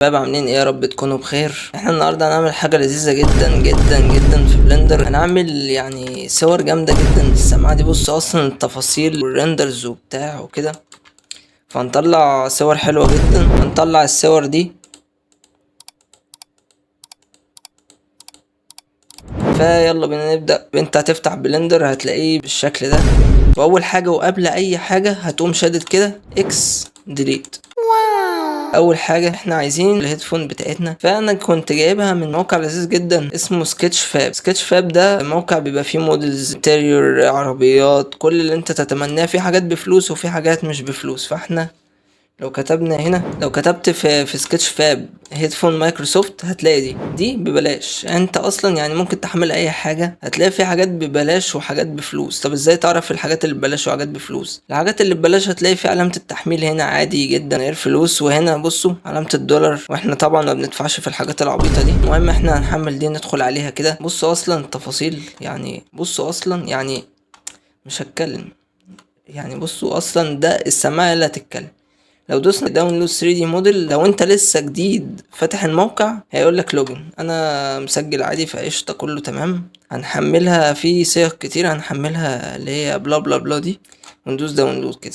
شباب، عاملين ايه؟ يا رب تكونوا بخير. احنا النهارده هنعمل حاجة لذيذة جدا جدا جدا في Blender. هنعمل يعني صور جامدة جدا للسماعه دي. بص اصلا التفاصيل وال renders وبتاع وكده، فهنطلع صور حلوة جدا. هنطلع الصور دي، فيلا بينا نبدا. انت هتفتح Blender هتلاقيه بالشكل ده، واول حاجة وقبل اي حاجة هتقوم شادد كده X delete. اول حاجة احنا عايزين ال headphone بتاعتنا، فانا كنت جايبها من موقع لذيذ جدا اسمه Sketchfab. Sketchfab ده موقع بيبقى فيه models، interior، عربيات، كل اللي انت تتمناه. في حاجات بفلوس وفي حاجات مش بفلوس. فاحنا لو كتبنا هنا، لو كتبت في Sketchfab headphone Microsoft هتلاقي دي ببلاش. انت اصلا يعني ممكن تحمل اي حاجة، هتلاقي في حاجات ببلاش وحاجات بفلوس. طب ازاي تعرف الحاجات اللي ببلاش وحاجات بفلوس؟ الحاجات اللي ببلاش هتلاقي في علامة التحميل هنا عادي جدا غير فلوس، وهنا بصوا علامة الدولار، واحنا طبعا ما بندفعش في الحاجات العبيطه دي. المهم احنا هنحمل دي، ندخل عليها كده. بصوا اصلا التفاصيل، يعني بصوا اصلا يعني مش هتكلم، يعني بصوا اصلا ده السماعة اللي هتتكلم. لو دوسنا download 3D model، لو انت لسه جديد فاتح الموقع هيقول لك login. انا مسجل عادي فقشطه كله تمام. هنحملها في صيغ كتير، هنحملها اللي هي blah blah blah دي، وندوس download كده.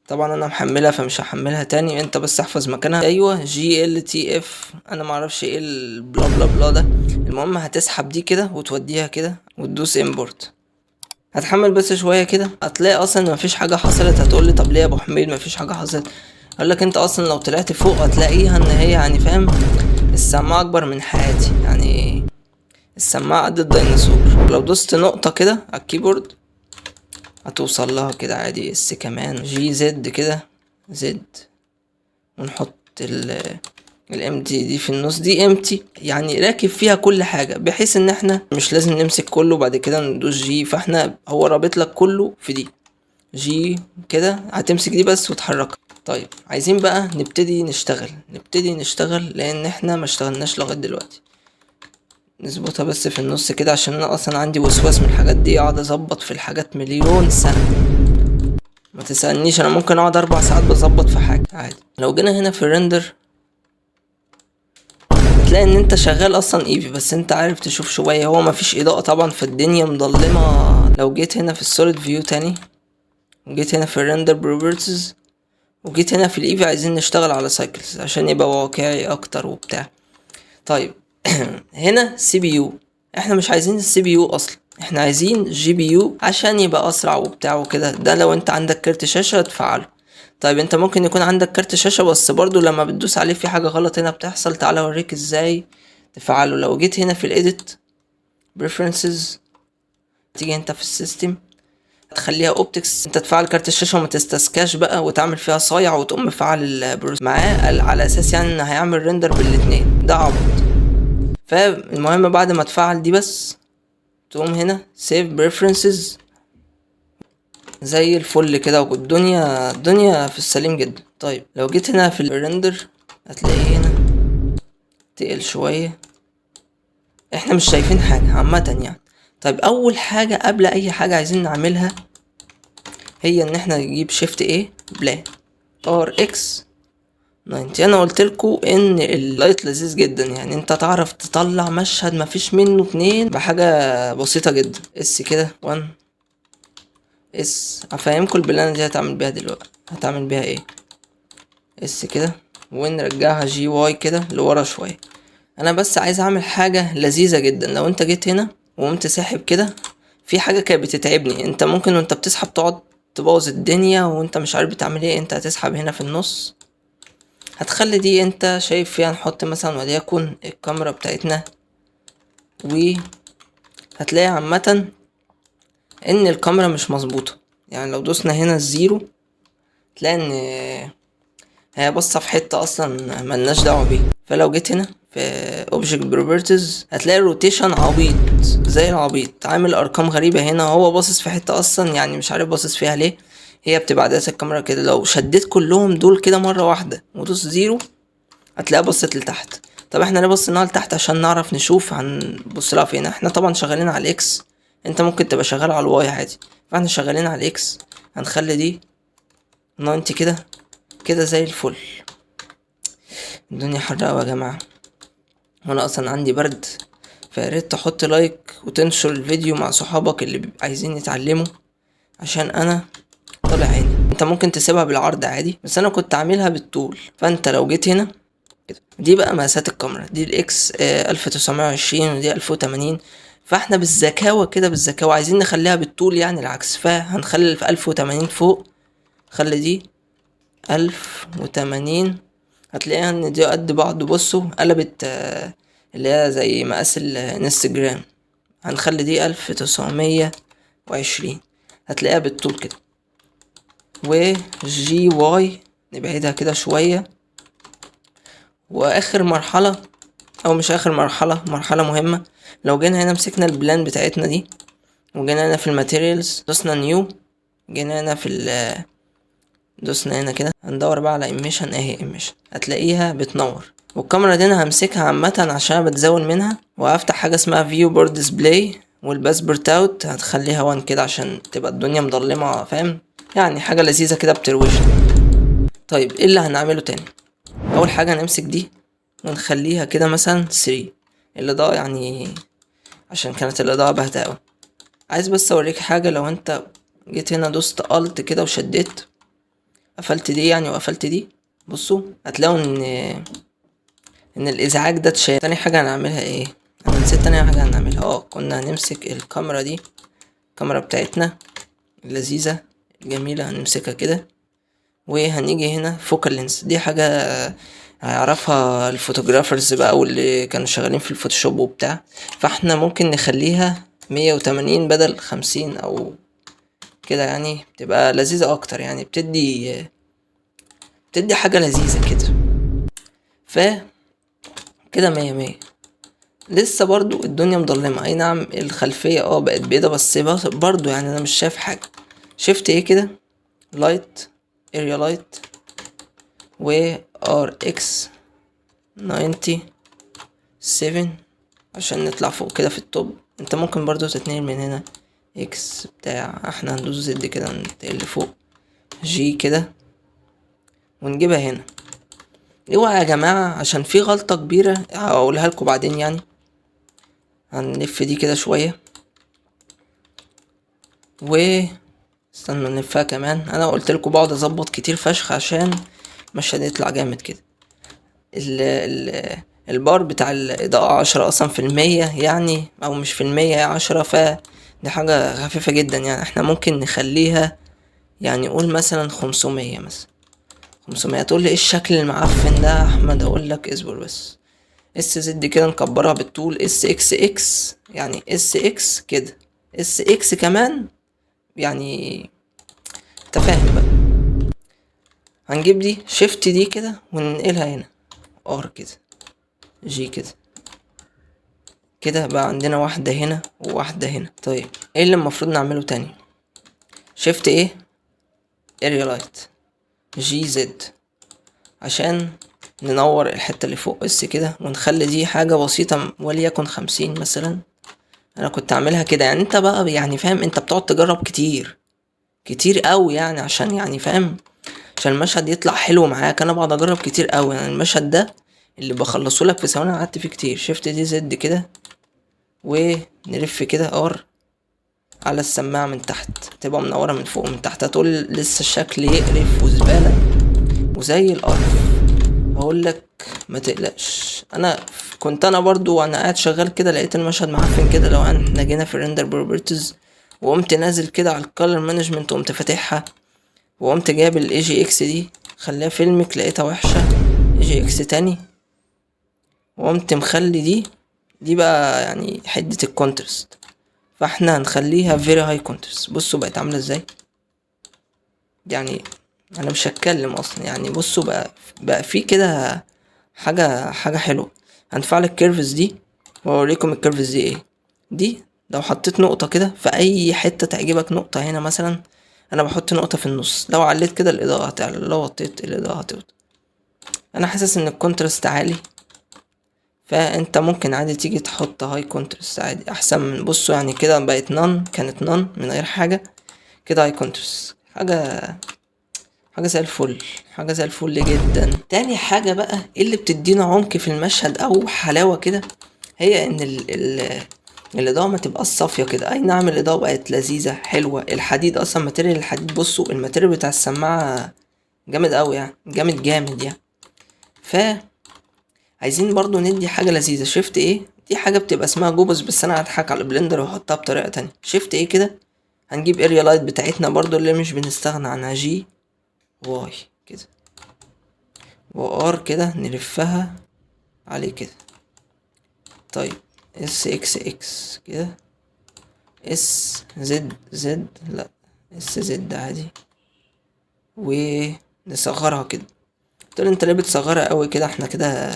طبعا انا محملها فمش هحملها تاني، انت بس احفظ مكانها. ايوه GLTF، انا معرفش ايه ال blah blah blah ده. المهم هتسحب دي كده وتوديها كده وتدوس import. هتحمل بس شوية كده، هتلاقي اصلا مفيش حاجة حصلت. هتقولي طب ليه يا ابو حميد مفيش حاجة حصلت؟ اقول لك انت اصلا لو طلعت فوق هتلاقيها ان هي يعني فاهم السماعة اكبر من حياتي، يعني السماعة قد الديناصور. لو دوست نقطة كده على ال keyboard هتوصل لها كده عادي. S كمان G Z كده Z، ونحط ال empty دي في النص، دي empty يعني راكب فيها كل حاجة، بحيث ان احنا مش لازم نمسك كله بعد كده ندوس G. فاحنا هو رابط لك كله في دي G كده، هتمسك دي بس وتحركها. طيب عايزين بقى نبتدي نشتغل، نبتدي نشتغل لان احنا ما اشتغلناش لغاية دلوقتي. نظبطها بس في النص كده، عشان انا اصلا عندي وسواس من الحاجات دي، اقعد اظبط في الحاجات مليون سنة. ما تسألنيش، انا ممكن اقعد 4 ساعات بظبط في حاجة عادي. لو جينا هنا في ال render هتلاقي ان انت شغال اصلا Eevee، بس انت عارف تشوف شوية. هو مفيش اضاءة طبعا فالدنيا مظلمة. لو جيت هنا في ال solid view تاني، وجيت هنا في ال render properties، وجيت هنا في ال Eevee، عايزين نشتغل على Cycles عشان يبقى واقعي اكتر وبتاع. طيب هنا CPU، احنا مش عايزين ال CPU اصلا، احنا عايزين GPU عشان يبقى اسرع وبتاع وكده. ده لو انت عندك كارت شاشة تفعله. طيب انت ممكن يكون عندك كارت شاشة بس برضو لما بتدوس عليه في حاجة غلط هنا بتحصل، تعالى اوريك ازاي تفعله. لو جيت هنا في ال edit preferences، تيجي انت في ال system تخليها OptiX، انت تفعل كارت الشاشة وما تستسكاش بقى وتعمل فيها صايع وتقوم مفعل ال processor معاه على اساس يعني ان هيعمل render بالاتنين، ده عبط. فالمهم بعد ما تفعل دي بس تقوم هنا save preferences زي الفل كده، والدنيا الدنيا في السليم جدا. طيب لو جيت هنا في ال render هتلاقي هنا تقل شوية، احنا مش شايفين حاجة عامة يعني. طيب اول حاجة قبل اي حاجة عايزين نعملها هي ان احنا نجيب shift A plane RX 90. انا قلت لكم ان ال light لذيذ جدا، يعني انت تعرف تطلع مشهد مفيش منه اتنين بحاجة بسيطة جدا. S كده 1 S، هفهمكم ال plane دي هتعمل بيها دلوقتي، هتعمل بيها ايه. S كده ونرجعها G Y كده لورا شوية. انا بس عايز اعمل حاجة لذيذة جدا. لو انت جيت هنا وقمت ساحب كده، في حاجة كانت بتتعبني، انت ممكن وانت بتسحب تقعد تبوظ الدنيا وانت مش عارف بتعمل ايه. انت هتسحب هنا في النص، هتخلي دي انت شايف فيها، نحط مثلا وليكن الكاميرا بتاعتنا، وهتلاقي عامة ان الكاميرا مش مظبوطة. يعني لو دوسنا هنا ال zero تلاقي ان هي باصة في حتة اصلا ملناش دعوة بيها. فلو جيت هنا في Object Properties هتلاقي ال rotation عبيط زي العبيط، عامل ارقام غريبة هنا، هو باصص في حتة اصلا يعني مش عارف باصص فيها ليه. هي بتبقى عدسة الكاميرا كده، لو شديت كلهم دول كده مرة واحدة ودوس zero هتلاقيها بصت لتحت. طب احنا ليه بصيناها لتحت؟ عشان نعرف نشوف هنبص لها فين. احنا طبعا شغالين على ال X، انت ممكن تبقى شغال على ال Y عادي، فاحنا شغالين على ال X. هنخلي دي 90 كده كده زي الفل. الدنيا حر اوي يا جماعة، وانا اصلا عندي برد. فياريت تحط like وتنشر الفيديو مع صحابك اللي بيبقوا عايزين يتعلموا، عشان انا طالع عيني. انت ممكن تسيبها بالعرض عادي، بس انا كنت عاملها بالطول. فانت لو جيت هنا كده، دي بقى مقاسات الكاميرا، دي ال X 1920 ودي 1080. فاحنا بالذكاوة كده، بالذكاوة عايزين نخليها بالطول يعني العكس، فهنخلي في 1080 فوق، خلي دي 1080، هتلاقيها ان دي قد بعض. بصوا قلبت، اللي هي زي مقاس الانستجرام. هنخلي دي 1920، هتلاقيها بالطول كده. و G Y نبعدها كده شوية. واخر مرحلة، او مش اخر مرحلة، مرحلة مهمة، لو جينا هنا مسكنا ال plane بتاعتنا دي وجينا هنا في ال materials دوسنا new، جينا هنا في ال دوسنا هنا كده، هندور بقى على emission، اهي emission، هتلاقيها بتنور. والكاميرا دي انا همسكها عامة عشان بتزاول منها، وهفتح حاجة اسمها viewport display، وال passepartout هتخليها 1 كده عشان تبقى الدنيا مظلمة، فاهم؟ يعني حاجة لذيذة كده بتروشنا. طيب ايه اللي هنعمله تاني؟ اول حاجة هنمسك دي ونخليها كده مثلا 3، الإضاءة يعني عشان كانت الإضاءة باهتة أوي. عايز بس أوريك حاجة، لو أنت جيت هنا دوست Alt كده وشديت، قفلت دي يعني وقفلت دي، بصوا هتلاقوا إن الإزعاج ده اتشال. تاني حاجة هنعملها إيه؟ أنا نسيت تاني حاجة هنعملها. كنا هنمسك الكاميرا دي، الكاميرا بتاعتنا اللذيذة الجميلة، هنمسكها كده وهنيجي هنا focal length. دي حاجة هيعرفها ال photographers بقى واللي كانوا شغالين في الفوتوشوب وبتاع. فاحنا ممكن نخليها 180 بدل 50 او كده، يعني بتبقى لذيذة اكتر، يعني بتدي حاجة لذيذة كده. ف كده مية مية. لسه برضو الدنيا مظلمة، اي نعم الخلفية بقت بيضة، بس برضو انا مش شايف حاجة. Shift A كده light area light و RX 97 عشان نطلع فوق كده في ال top. انت ممكن برضو تتنقل من هنا X بتاع، احنا هندوس Z كده ننتقل لفوق، G كده ونجيبها هنا. اوعى يا جماعة عشان في غلطة كبيرة هقولها لكم بعدين. هنلف دي كده شوية و استنى نلفها كمان. انا قلت لكم بقعد اظبط كتير فشخ عشان المشهد يطلع جامد كده. البار بتاع الإضاءة 10 أصلا في المية يعني، أو مش في المية، 10، فدي حاجة خفيفة جدا. احنا ممكن نخليها قول مثلا 500، مثلا 500. تقول لي ايه الشكل المعفن ده يا أحمد؟ أقول لك اصبر بس. S Z كده نكبرها بالطول، S X X، يعني S X كده، S X كمان، انت فاهم بقى. هنجيب دي Shift D كده وننقلها هنا R كده G كده كده، بقى عندنا واحدة هنا وواحدة هنا. طيب ايه اللي المفروض نعمله تاني؟ Shift A area light G Z عشان ننور الحتة اللي فوق بس كده، ونخلي دي حاجة بسيطة وليكن 50 مثلا. انا كنت اعملها كده. انت بقى فاهم، انت بتقعد تجرب كتير كتير قوي عشان فاهم، عشان المشهد يطلع حلو معاك. انا بقعد اجرب كتير قوي، المشهد ده اللي بخلصه لك في ثواني انا قعدت فيه كتير. Shift D Z كده ونلف كده R على السماعة من تحت، تبقى منورة من فوق ومن تحت. هتقول لسه الشكل يقرف وزبالة وزي القرف، هقول لك ما تقلقش. انا كنت برضو وانا قاعد شغال كده لقيت المشهد معفن كده. لو احنا جينا في ال render properties وقمت نازل كده على ال color management وقمت فاتحها وقمت جايب ال AGX دي خليها filmic، لقيتها وحشة، AGX تاني، وقمت مخلي دي بقى حدة ال contrast، فاحنا هنخليها very high contrast. بصوا بقت عاملة ازاي، انا مش هتكلم اصلا، بصوا بقى في كده حاجة حلوة. هنفعل ال curves دي واوريكم ال curves دي ايه. دي لو حطيت نقطة كده في اي حتة تعجبك، نقطة هنا مثلا، انا بحط نقطة في النص، لو عليت كده الاضاءة هتعلى، لو وطيت الاضاءة هتوطى. انا حاسس ان ال contrast عالي، فانت ممكن عادي تيجي تحط high contrast عادي احسن من، بصوا كده بقت none، كانت none من غير حاجة، كده high contrast، حاجة حاجة زي الفل، حاجة زي الفل جدا. تاني حاجة بقى اللي بتدينا عمق في المشهد او حلاوة كده، هي ان ال ال الاضاءة ما تبقاش صافية كده. اي نعم الاضاءة بقت لذيذة حلوة. الحديد اصلا material الحديد، بصوا ال material بتاع السماعة جامد قوي يعني، جامد جامد يعني. ف عايزين برضو ندي حاجة لذيذة. shift A، دي حاجة بتبقى اسمها gobos، بس انا هضحك على Blender واحطها بطريقة تانية. shift A كده، هنجيب area light بتاعتنا برضو اللي مش بنستغنى عنها، G Y كده و R كده، نلفها عليه كده. طيب S X X كده، S Z Z، لا S Z عادي، ونصغرها كده. تقول انت ليه بتصغرها قوي كده، احنا كده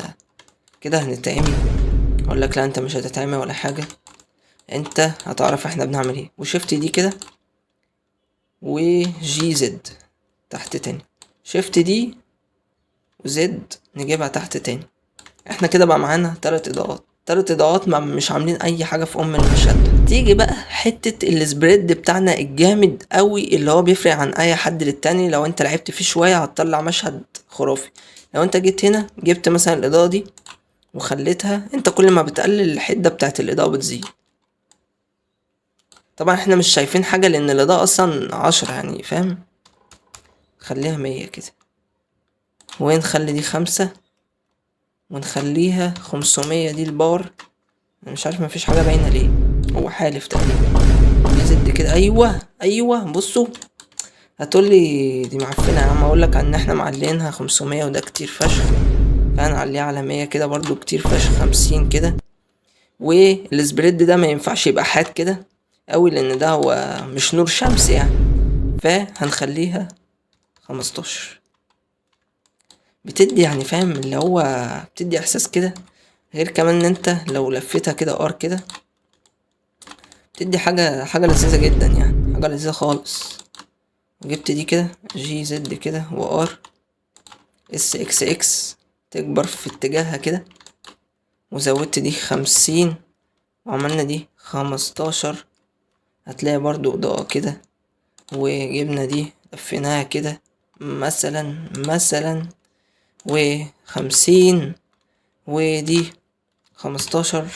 كده هنتعمي. اقول لك لا، انت مش هتتعمي ولا حاجة، انت هتعرف احنا بنعمل ايه. و shift D كده و G Z تحت تاني، shift D و Z نجيبها تحت تاني. احنا كده بقى معانا تلات اضاءات، تلات اضاءات ما مش عاملين اي حاجة في ام المشهد. تيجي بقى حتة ال spread بتاعنا الجامد قوي اللي هو بيفرق عن اي حد للتاني. لو انت لعبت فيه شوية هتطلع مشهد خرافي. لو انت جيت هنا جبت مثلا الاضاءة دي وخليتها، انت كل ما بتقلل الحدة بتاعت الاضاءة بتزيد. طبعا احنا مش شايفين حاجة لان الاضاءة اصلا 10 يعني، فاهم؟ خليها 100 كده، ونخلي دي 5، ونخليها 500. دي ال power. انا مش عارف مفيش حاجة باينة ليه، هو حالف تقريبا. Z كده، ايوه ايوه. بصوا هتقولي دي معفنة يا عم، اقولك ان احنا معلينها 500 وده كتير فشخ، فهنعليها على 100 كده برضو كتير فشخ، 50 كده. وال spread ده ما ينفعش يبقى حاد كده اوي لان ده هو مش نور شمس يعني، فهنخليها 15. بتدي يعني فاهم اللي هو بتدي احساس كده، غير كمان ان انت لو لفيتها كده R كده بتدي حاجة لذيذة جدا يعني، حاجة لذيذة خالص. جبت دي كده G Z كده و R S X X تكبر في اتجاهها كده، وزودت دي 50 وعملنا دي 15، هتلاقي برضو اضاءة كده. وجبنا دي لفيناها كده مثلا و50، ودي 15.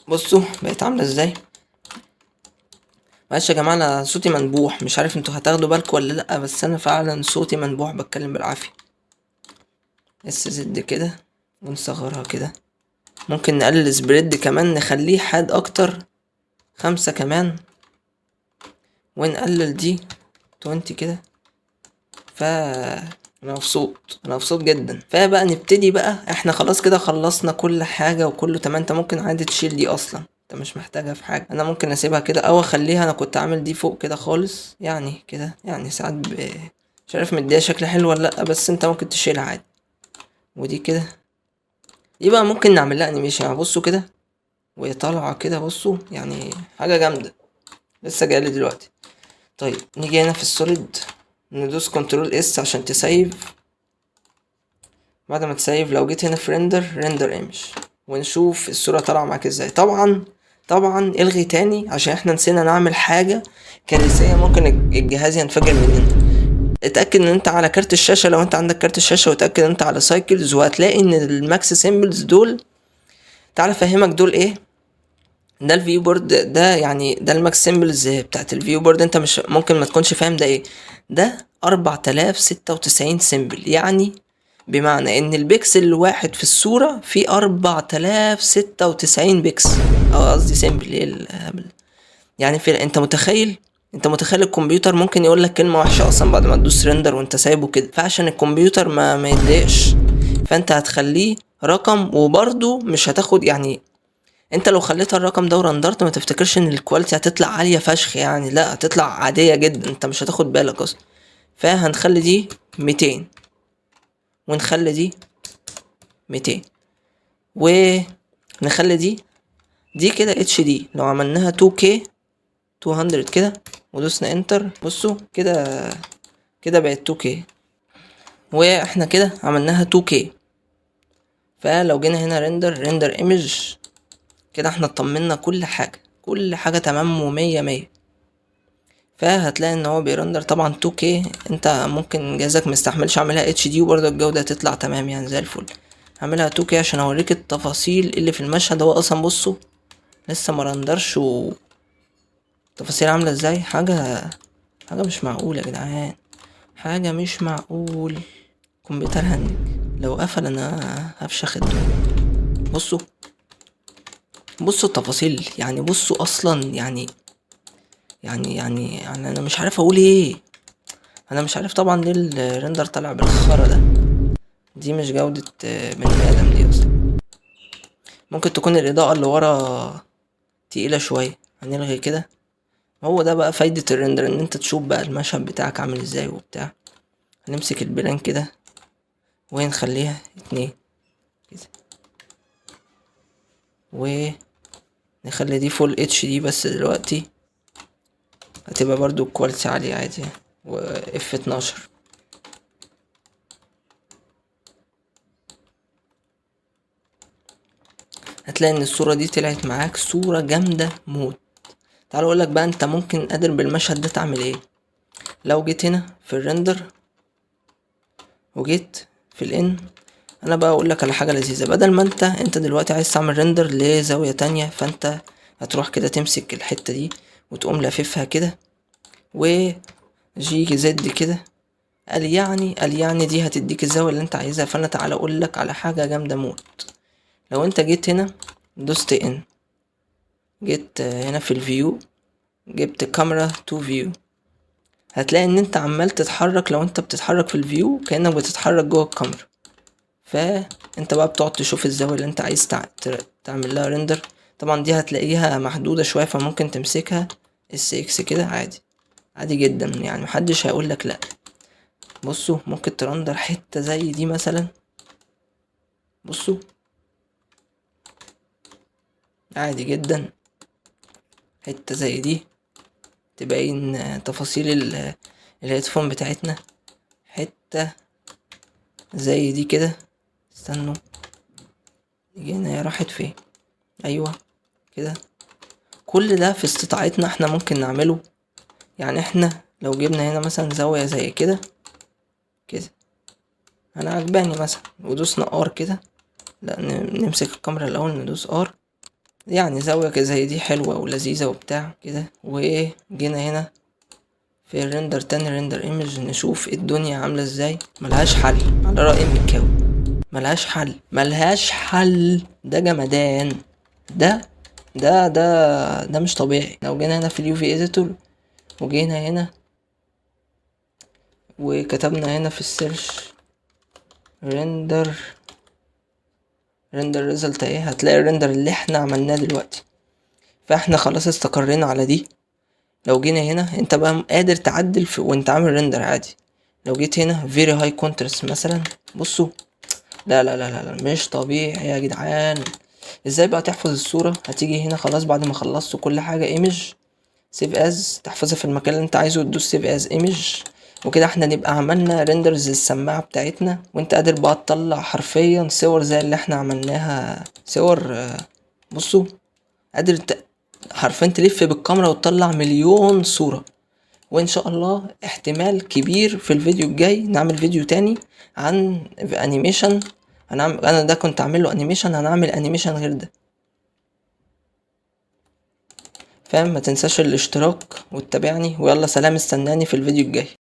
بصوا بقت عاملة ازاي. معلش يا جماعة انا صوتي منبوح، مش عارف انتوا هتاخدوا بالكم ولا لأ، بس انا فعلا صوتي منبوح، بتكلم بالعافية. S Z كده ونصغرها كده، ممكن نقلل spread كمان نخليه حاد اكتر، 5 كمان، ونقلل دي 20 كده. ف انا مبسوط، انا مبسوط جدا. فبقى نبتدي بقى، احنا خلاص كده خلصنا كل حاجة وكله تمام. انت ممكن عادي تشيل دي اصلا، انت مش محتاجها في حاجة. انا ممكن اسيبها كده او اخليها، انا كنت عامل دي فوق كده خالص يعني كده، يعني ساعات مش عارف مديها شكل حلو ولا لا، بس انت ممكن تشيلها عادي. ودي كده، دي بقى ممكن نعمل لها animation. يعني بصوا كده وهي طالعة كده، بصوا يعني حاجة جامدة لسه جايلي دلوقتي. طيب نيجي هنا في ال solid ندوس control S عشان تسيف. بعد ما تسيف لو جيت هنا في render، render image، ونشوف الصورة طالعة معاك ازاي. طبعا الغي تاني عشان احنا نسينا نعمل حاجة كارثية ممكن الجهاز ينفجر مننا. اتأكد ان انت على كارت الشاشة لو انت عندك كارت الشاشة، وتأكد ان انت على Cycles، وهتلاقي ان ال max samples دول، تعال افهمك دول ايه. ده ال viewport ده، يعني ده ال max samples بتاعت ال viewport. انت مش ممكن ما تكونش فاهم ده ايه. ده 4096 sample، يعني بمعنى ان البكسل الواحد في الصورة فيه 4096 بكسل، او قصدي sample. ايه الهبل يعني؟ في انت متخيل، انت متخيل الكمبيوتر ممكن يقول لك كلمة وحشة اصلا بعد ما تدوس render وانت سايبه كده. فعشان الكمبيوتر ما يتضايقش فانت هتخليه رقم، وبرده مش هتاخد يعني، انت لو خليتها الرقم ده ورندرت ما تفتكرش ان ال quality هتطلع عالية فشخ يعني، لا هتطلع عادية جدا، انت مش هتاخد بالك اصلا. فهنخلي دي 200 ونخلي دي 200 ونخلي دي كده HD. لو عملناها 2K 200 كده ودوسنا enter، بصوا كده كده بقت 2K، واحنا كده عملناها 2K. فلو جينا هنا render، render image كده، احنا اطمنا كل حاجة، كل حاجة تمام ومية مية. فهتلاقي ان هو بي render طبعا 2K. انت ممكن جهازك مستحملش، اعملها HD وبرضه الجودة تطلع تمام يعني زي الفل. هعملها 2K عشان اوريك التفاصيل اللي في المشهد. هو اصلا بصوا لسه ما render ش و التفاصيل عاملة ازاي، حاجة مش معقولة يا جدعان، حاجة مش معقول. كمبيوتر هنج، لو قفل انا هفشخ الدنيا. بصوا التفاصيل يعني، بصوا اصلا يعني يعني يعني يعني انا مش عارف اقول ايه، انا مش عارف طبعا ليه ال render طالع بالخرا ده، دي مش جودة بني ادم دي اصلا. ممكن تكون الاضاءة اللي ورا تقيلة شوية، هنلغي كده. هو ده بقى فايدة ال render، ان انت تشوف بقى المشهد بتاعك عامل ازاي وبتاع. هنمسك ال plane كده ونخليها 2 كده، ونخلي دي full HD بس دلوقتي، هتبقى برضو ال quality عالية عادي، و F 12. هتلاقي ان الصورة دي طلعت معاك صورة جامدة موت. تعال اقولك بقى انت ممكن قادر بالمشهد ده تعمل ايه. لو جيت هنا في ال render وجيت في ال in، انا بقى اقولك على حاجة لذيذة. بدل ما انت دلوقتي عايز تعمل render لزاوية تانية، فانت هتروح كده تمسك الحتة دي وتقوم لاففها كده و G Z كده، قال يعني دي هتديك الزاوية اللي انت عايزها. فانا تعالى اقولك على حاجة جامدة موت. لو انت جيت هنا دوست in، جيت هنا في ال view، جبت camera to view، هتلاقي ان انت عمال تتحرك. لو انت بتتحرك في ال view كأنك بتتحرك جوه الكاميرا، فانت بقى بتقعد تشوف الزاوية اللي انت عايز تعمل لها render. طبعا دي هتلاقيها محدودة شوية، فممكن تمسكها S X كده عادي، عادي جدا يعني، محدش هيقولك لا. بصوا ممكن ت render حتة زي دي مثلا، بصوا عادي جدا، حتة زي دي تبين تفاصيل ال headphone بتاعتنا، حتة زي دي كده. استنوا جينا، هي راحت فين؟ ايوه كده. كل ده في استطاعتنا احنا ممكن نعمله. يعني احنا لو جبنا هنا مثلا زاوية زي كده كده، انا عجباني مثلا، ودوسنا R كده، لا نمسك الكاميرا الاول ندوس R، يعني زاوية كده زي دي حلوة ولذيذة وبتاع كده. وجينا هنا في ال render تاني، render image، نشوف الدنيا عاملة ازاي. ملهاش حل على رأي مكاوي، ملهاش حل، ملهاش حل. ده جمدان، ده ده ده ده مش طبيعي. لو جينا هنا في ال UV editor وجينا هنا وكتبنا هنا في ال search render، render result اهي، هتلاقي ال render اللي احنا عملناه دلوقتي. فاحنا خلاص استقرينا على دي. لو جينا هنا انت بقى قادر تعدل في وانت عامل render عادي. لو جيت هنا very high contrast مثلا، بصوا لا لا لا لا لا، مش طبيعي يا جدعان. ازاي بقى تحفظ الصورة؟ هتيجي هنا خلاص بعد ما خلصت كل حاجة، image save as، تحفظها في المكان اللي انت عايزه وتدوس save as image، وكده احنا نبقى عملنا renders للسماعة بتاعتنا. وانت قادر بقى تطلع حرفيا صور زي اللي احنا عملناها صور. بصوا قادر حرفيا تلف بالكاميرا وتطلع مليون صورة. وان شاء الله احتمال كبير في الفيديو الجاي نعمل فيديو تاني عن animation. انا ده كنت عامل له animation، هنعمل animation غير ده، فاهم؟ ما تنساش الاشتراك وتتابعني، ويلا سلام، استناني في الفيديو الجاي.